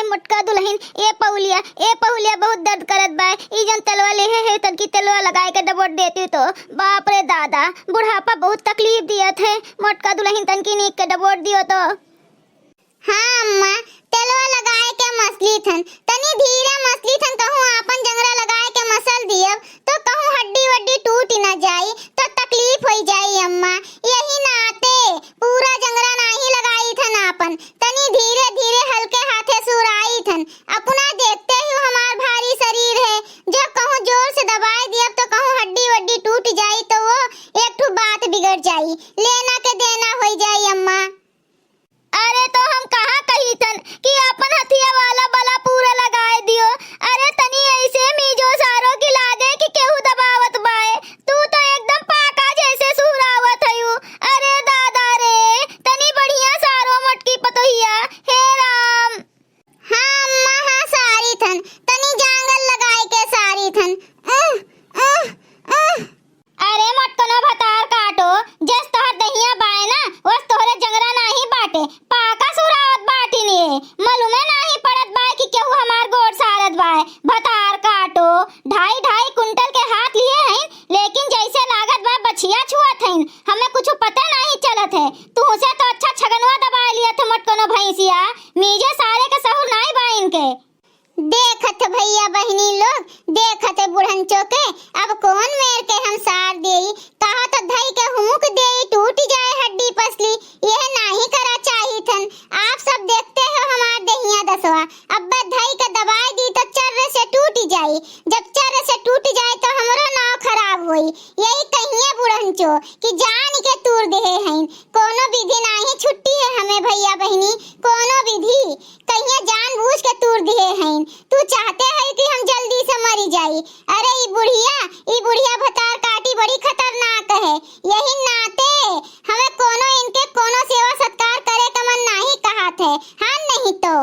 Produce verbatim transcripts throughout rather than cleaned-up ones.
मोटका दुलहिन, ए पहुलिया, ए पहुलिया, बहुत दर्द करत बाय। ई जन तेलवा लेहे है, तनकी तेलवा लगाए के डबोट देती तो। बाप रे दादा, बुढ़ापा बहुत तकलीफ दियत है। मोटका दुलहिन, तनकी नीक के डबोट दियो तो। हाँ अम्मा, तेलवा लगाए के मसली थन, तनी धीरे मसली थन, कहूँ आपन जंगरा लगाए के मसल दियब तो कहूँ हड्डी वड्डी टूट न जाई तो तकलीफ होई जाई अम्मा। यही नाते पूरा जंगरा नाही लगाई थन आपन, तनी धीरे धीरे हल्के हाथे सुराई थन। अपना देखते ही हमार भारी शरीर है, जो कहूँ जोर से दबाए दियब तो कहूँ हड्डी वड्डी टूट जाई तो वो एक ठो बात बिगड़ जाई, लेना के देना होई जाई अम्मा। अरे तो हम कहाँ कही थन कि आपन हथिया वाला बला पूरा लगाए दियो। अरे तनी ऐसे मीजो सारो की लागे कि केहू दबावत बाए। तू तो एकदम पाका जैसे सुहरावत हयू। अरे दादा रे, तनी बढ़िया सारो मोटकी पतोहिया। हे राम। हाँ अम्मा, हाँ सारी थन, तनी जांगल लगाए के सारी थन। अह, अह, अह। अरे मोटकनो भतार काटो, जस तोहर दहिया बाय ना, वस तोहरे जंगरा नाही बाटे। पाका सुरावत बाटिन ये, मालूमे नाही पड़त बाय कि केहू हमार गोड़ सारत बाय। भतार काटो, ढाई ढाई कुंटल के हाथ लिए हईन, लेकिन जैसे लागत बा बछिया छुअत हईन, हमें कुछ पता नाही चलत है। तुहसे तो अच्छा छगनवा दबाए लियत है मोटकनो भैंसिया, मीजे सारे के सहूर नाही बा इनके। देखत भैया बहिनी लोग, देखत बुढ़ंचो के, अब कौन मेर के हम सार देई, कहा तो धई के हुमुक देई, टूट जाए हड्डी पसली, यह नाही करा चाही थन। आप सब देखते हो हमार देहिया दसवा, अब धई के दबाई दी तो चर्र से टूट जाई, जब चर्र से टूट जाए तो हमरो नाव खराब होई। यही कहिए बुढ़ंचो कि जान के तूर देहे हईन, कोनो विधि नाही छुट्टी है हमें भैया बहिनी, कोनो विधि। कहिया जानबूझ के तूर दिहे हईन। तू चाहते है कि हम जल्दी से मरी जाई। अरे ई बुढ़िया, ई बुढ़िया भतार काटी बड़ी खतरनाक है। यही नाते हमें कोनो इनके कोनो सेवा सत्कार करे का मन नाही कहत है। हाँ नहीं तो।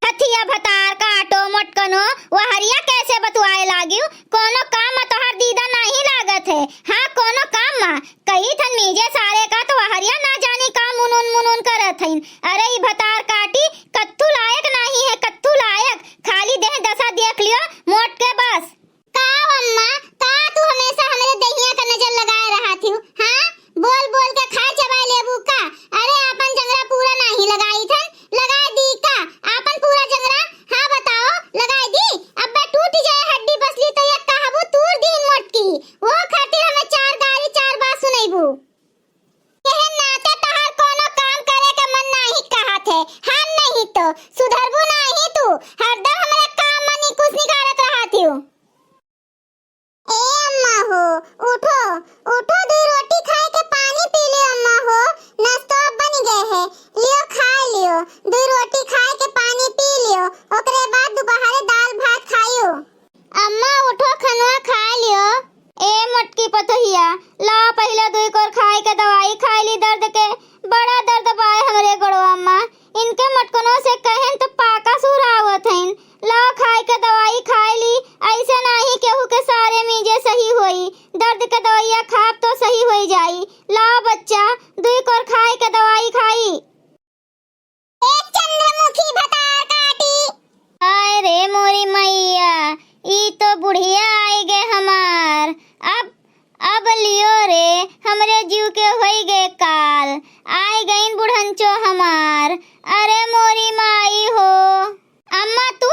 हथिया भतार काटो मोटकनो, वहरिया कैसे बतुआए लागियो? कोनो काम मा तोहर दीदा नाही लागत है। हाँ कोनो काम मा। कही थन मीजे सारे का तो वहरिया ना जानी का मुनुन मुनुन करत हईन। अरे ई भतार काटी कत्थू लायक नाही है, कत्थू लायक। खाली देह दशा देख लियो मोट के बस। का अम्मा, का तू हमेशा हमरे दहिया का नजर लगाए रहत हियो? हाँ, बोल बोल के खाए चबाए लेबू का? अरे आपन जंगरा पूरा नाही लगाई थन, लगाए दी का? आपन पूरा जंगरा, हाँ बताओ, लगाए दी? अब्बे टूट जाए हड्डी पसली तो ये कहबू तूर दीन मोटकी। वो खातिर हमें चार गारी चार बात सुनैबू। एहे नाते तोहार कोनो काम करे के मन नाही कहत है, हाँ नहीं तो सुधरबू नाही तू, हरदम हमरा काम में निकुस निकालत रहत हियो। ए अम्मा हो, उठो, उठो, दुई रोटी खाए के पानी पी लियो अम्मा हो, नाश्तो अब बन गए है, लियो खा लियो, दुई रोटी खाए के पानी पी लियो, ओकरे बाद दोपहरे दाल भात खाइयो। अम्मा उठो, खनवा खा लियो। ए मोटकी पतोहिया, ला पहिले दुई कोर खाए के दवाई खाए ली दर्द के। बड़ा दर्द बाय हमरे गोड़वा अम्मा। इनके मोटकनो से कहेन त पाका सुहरावत हईन। ला खाए के दवाई खाए ली, ऐसे नाही केहू के सारे मीजे सही होई। दर्द के दवाइया खाब तो सही होई जाई। ला बच्चा, दुई कोर खाए के दवाई खाई। ए चंद्रमुखी भतार काटी। हाय रे मोरी मैया, ई तो बुढ़िया आई गे हमार। अब, अब लियो रे, हमरे जीव के होई गे काल। आई गईन बुढ़ंचो हमार। अरे मोरी माई हो। अम्मा तू?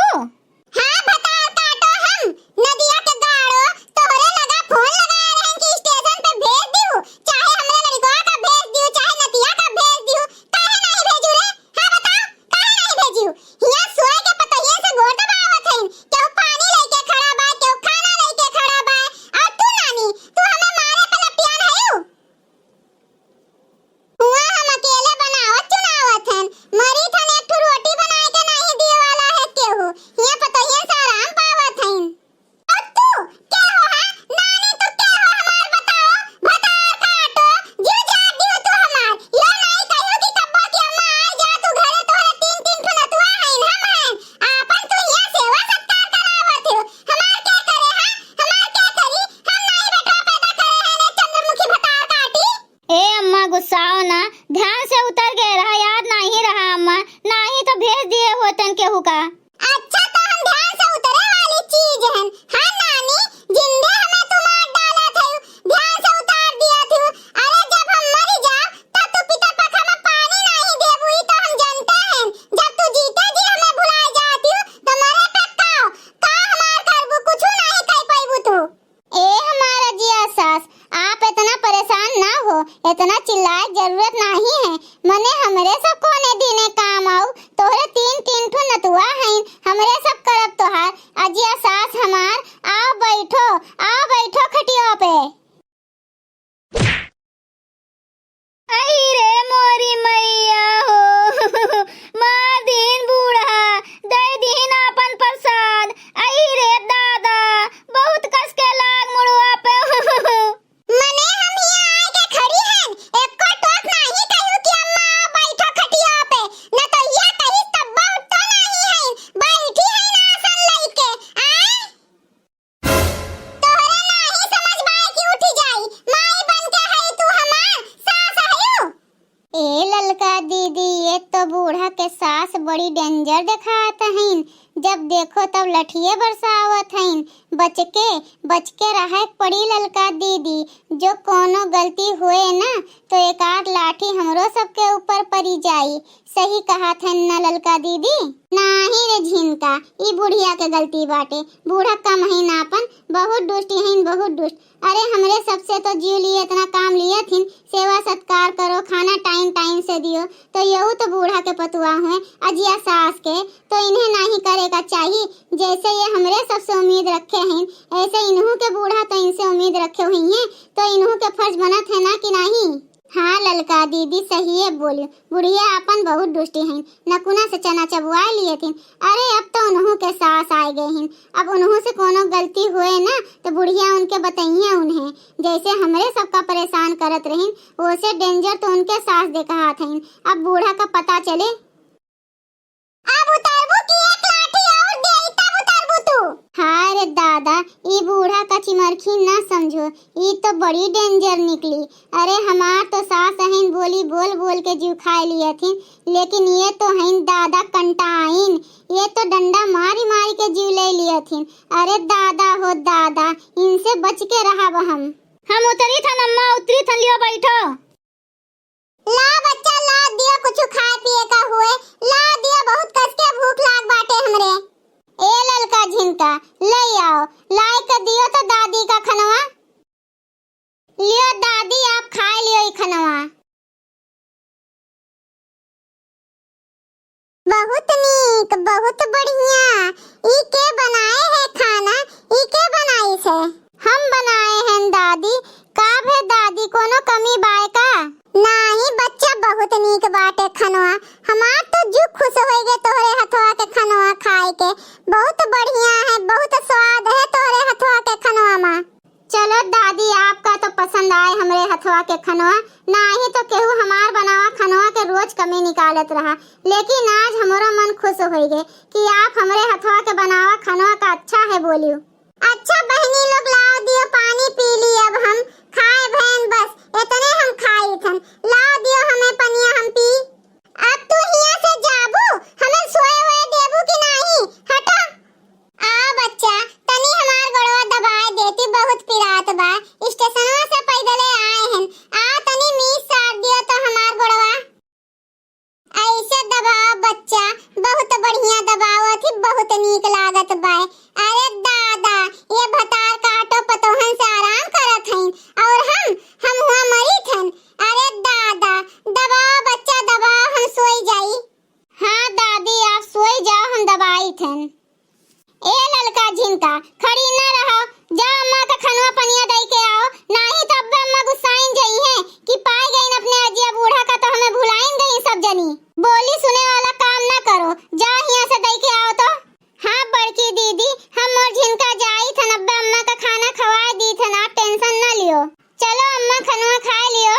हाँ, भतार काटो हम, नदिया के गाड़ो, तोहरे लगा फोन लगाए रहन कि स्टेशन पे भेज दियो, चाहे हमरे लड़कवा का भेज दियो, चाहे नदिया का भेज दियो, काहे नाही भेजू रे? हाँ बताओ, काहे नाही भेजू? हियाँ सोए के पतोहिया से गोड़ दबावत हईन, केहू पानी लेके खड़ा बा, केहू खाना लेके खड़ा बा, और तू नानी, तू हमें मारे पे लपटियान हयू। हुआँ हम अकेले बनावत चुनावत हन, कहू का? अच्छा, तो हम ध्यान से उतरे वाली चीज हन। हाँ नानी, जिंदे हमें तू मार डालत हयू, ध्यान से उतार दियत हयू। अरे, जब हम मरी जाब, तब तू पितर पखा में पानी नाहीं देबू, ई तो हम जनते हन। जब तू जीते जी हमें भुलाए जात हयू, तो मरे पे का, का हमार करबू, कुछू नाहीं कह पइबू तू। ए हमार अजिया सास, आप इतना परेशान ना हो, इतना चिल्लाए के जरूरत नाहीं है। मने हमरे सब कौने दिने काम आऊ, तोहरे तीन तीन ठो नतुआ हईन, हमरे सब करब तोहार। अजिया सास हमार, आओ बैठो, आओ बैठो खटिया पे। अहि रे मोरी मैया हो, मार दीन बूढ़ा, दे दीन आपन प्रसाद। अहि रे दादा, बहुत कस के लाग मुड़वा पे। मने हम हियाँ आए के खड़ी हन, एको टोक नाहीं कहू कि अम्मा बैठो खटिया पे, न तो हियाँ कही तब्बो उठतो नाहीं हईन, बैठी हईन आसन लइके। आए? तोहरे नाहीं समझ बाए कि उठी जाई, माई बन के हई तू हमार सास हयू। ए ललका दीदी, ये तो बूढ़ा के सास बड़ी danger देखात हईन। जब देखो तब लठिए बरसावत हईन। बच के, बच के रहे के पड़ी ललका दीदी। जो कोनो गलती होए ना, तो एक आध लाठी हमरो सबके ऊपर पड़ी जाई। सही कहत हन ना ललका दीदी? नाहीं रे झिनका, ई बुढ़िया के गलती बाटे। बूढ़ा कम हईन आपन, बहुत दुष्ट हईन, बहुत दुष्ट। अरे, हमरे सबसे तो जीव लिए इतना काम लिए थिन, सेवा सत्कार करो, खाना time time से दियो, तो यहू तो बूढ़ा के पतुआ हुए, अजिया सास के, तो इन्हें नाहीं करे का चाही। जैसे ये हमरे सबसे उम्मीद रखे हईन, ऐसे इन्हू के बूढ़ा तो इनसे उम्मीद रखे हुइहें, तो इन्हू के फर्ज बनत है ना कि नाहीं? हाँ ललका दीदी, सहिए बोलियो, बुढ़िया आपन बहुत दुष्टी हईन, नकुना से चना चबुआ लिए थिन। अरे, अब तो उन्हू के सास आए गए हिन, अब उन्हू से कोनो गलती होए ना, तो बुढ़िया उनके बतइहें उन्हें। जैसे हमरे सबका परेशान करत रहिन, वैसे danger तो उनके सास देखात हईन। अब बूढ़ा का पता चले। अब उतरबू कि एक लाठी और देई, तब उतरबू तू? हाय रे दादा, ई बूढ़ा का चिमरखी ना समझो, ई तो बड़ी danger निकली। अरे, हमार तो सास हईन, बोली बोल बोल के जीव खाए लियथिन, लेकिन ये तो हईन दादा कंटाइन, ये तो डंडा मारी मारी के जीव ले लियथिन। अरे दादा हो दादा, इनसे बच के रहब हम। हम उतरी थन अम्मा, उतरी थन, लियो बैठो। ला बच्चा, ला दियो, कुछ खाए पिए का हुए, ला दियो, बहुत कस के भूख लाग बाटे हमरे। ए ललका झिनका, ले आओ, लाई के दियो तो दादी का खनवा। लियो दादी, आप खाए लियो ई खनवा। बहुत नीक, बहुत बढ़िया। ई के बनाए है खाना? ई के बनाइस है? हम बनाए हैं दादी। का भे दादी, कोनो कमी बाय का? नाही बच्चा, बहुत नीक बाटे खनवा। हमार तो जू खुश होई गे तोहरे हथवा के खनवा खाए के। बहुत बढ़िया है, बहुत स्वाद है तोहरे हथवा के खनवा मा। चलो दादी, आपका तो पसंद आए हमरे हथवा के खनवा, नाही तो केहू हमार बनावा खनवा के रोज कमी निकालत रहा, लेकिन आज हमरो मन खुश होई गे कि आप हमरे हथवा के बनावा खनवा का अच्छा है बोलियो। अच्छा बहिनी लोग, लाओ दियो पानी पी ली, अब हम खाए भैन बस, इतने हम खाई थन। लाओ दियो हमें पनिया, हम पी। अब तू हियां से जाबू, हमें सोए हुए देबू कि नाही? हटो। आ बच्चा, तनी हमार गोड़वा दबाए देती, बहुत पिरात बा। स्टेशनवा से पैदले आए हन। आ तनी मीस सार दियो तो हमार गोड़वा। ऐसे दबाओ बच्चा, बहुत बढ़िया दबाओ थी, बहुत नीक लागत बा। अरे दादा, ये भतार काटो पतोहन से आराम करत हईन और हम, हम हुआ मरी थन। अरे दादा, दबाओ बच्चा, दबाओ, हम सोई जाई। हाँ दादी, आप सोई जाओ, हम दबाई थन। ए ललका झिनका, खड़ी न रहो, जा अम्मा का खनवा पनिया दई के आओ, नाही तो अब्बे अम्मा गुस्साइन जइहें कि पाए गईन अपने अजिया बूढ़ा का तो हमें भुलाइन गईन सब जनी। बोली सुने वाला काम ना करो, जा हियां से दई के आओ तो। हाँ बड़की दीदी, हम और झिनका जाई थन, अब्बे अम्मा का खाना खवाए दी थन, आप tension ना लियो। चलो अम्मा खनवा खाए लियो।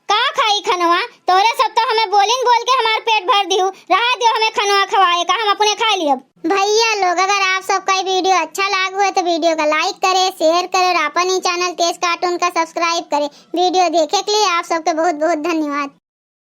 का खाई खनवा? तोरे सब तो हमें बोलिन बोल के हमार पेट भर दिहु। रहा दियो हमें खनवा खवाए का, हम अपने खाए लियब। भैया लोग, अगर आप सबका ये video अच्छा लाग हुए तो video का like करे, share करे और अपन ही channel तेज cartoon का subscribe करे। Video देखे के लिए आप सबके बहुत बहुत धन्यवाद।